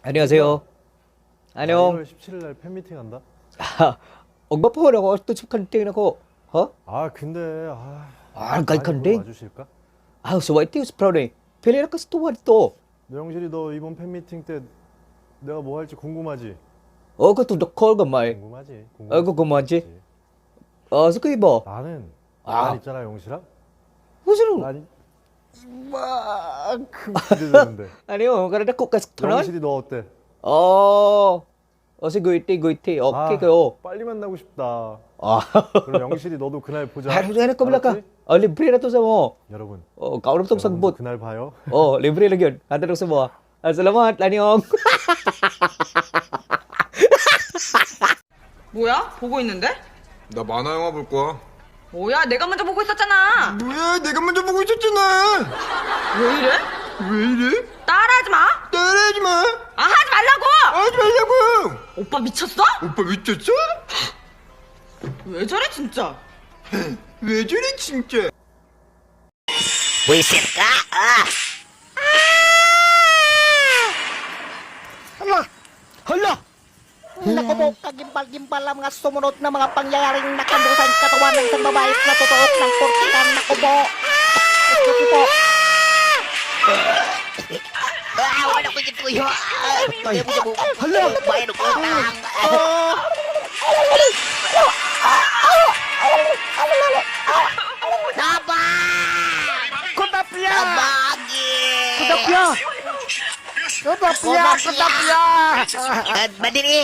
안녕하세요. 안녕. 1월 17일 날 팬미팅 한다. Og ba po ako to sa kanting ako. Ha? 아 근데 아 Ah, 많이 kay 보러 kanting. 와주실까? Ah, so ito sa proud eh. Pili na kasi tuwa dito. 영실이 너 이번 팬미팅 때 내가 뭐 할지 궁금하지? Oh, ko to the call gamay. 궁금하지? 아, 궁금하지. Ah, sa kayo ba? 나는 아. 난 있잖아, 영실아. 무슨 난 이만큼 기대되는데. Ano yun? Karada ko kas tunan? 영실이 너 어때? Oh. Oh, si Guiti, Guiti. Okay 아, kayo. 빨리 만나고 싶다. Ah. 그럼 영실이 너도 그날 보자. Ano na ko ka? 알았지? Oh, libre na to sa mo. 여러분. Oh, kaurap tong 여러분도 sagbot. 그날 봐요. Oh, libre lang yun. Handa sa mo. Ah, salamat. Annyeong. 뭐야? 보고 있는데? 나 만화 영화 볼 거야. 뭐야? 내가 먼저 보고 있었잖아. 뭐야, 내가 먼저 보고 있었잖아. 왜 이래? 왜 이래? 따라하지 마. 따라하지 마. 아, 하지 말라고! 하지 말라고. 오빠 미쳤어? 오빠 미쳤어? 왜 저래 진짜? 왜 저래 진짜? Buisit ka! Ah! Hala! Hala! Naku po, kagimbal-gimbal ang mga sumunod na mga pangyayaring nakandusan katawan ng isang babae na tutuok ng kurtinan. Naku po! Naku po! Ah, wala ko gituyo! Hala! Bayan ko utang! Tabang! Kutapya! Tabagi! Kutapya! Kutapya! Kutapya! Badiri!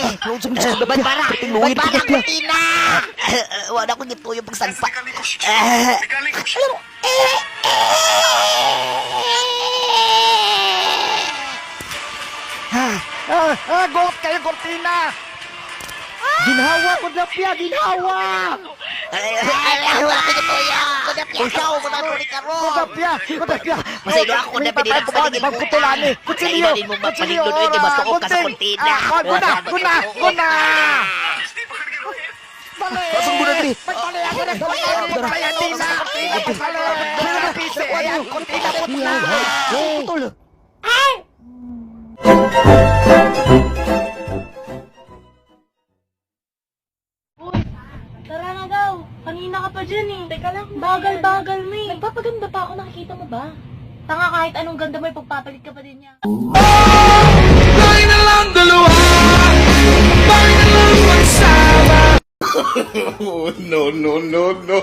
Badbara! Badbara kurtina! Wala ko gituyo pagsalpa. Ah, ah, got kayo, kurtina! Ginhawa, kutapya! Ginhawa! Ay, wala ko gituyo! Usaw mo na ko ni karon! Kutapya! Kutapya! Masaylo ako na pinila ko manigil Magkutulani! Kutsilyo! Kailan mo Kutsilyo! magpalindot ito, masuok ka sa Gunting! kurtina. Ah, guna! Guna! Guna! Pasong guna, diri. Pagpali ako na kurtina! Kurtina! Kurtina! Kurtina! Putol! Uy, tara na daw. Kanina ka pa dyan eh. Teka lang, bagal-bagal mo eh. Nagpapaganda pa ako, nakikita mo ba? Tanga, kahit anong ganda mo, ipagpapalit ka pa din niya. No, no, no, no.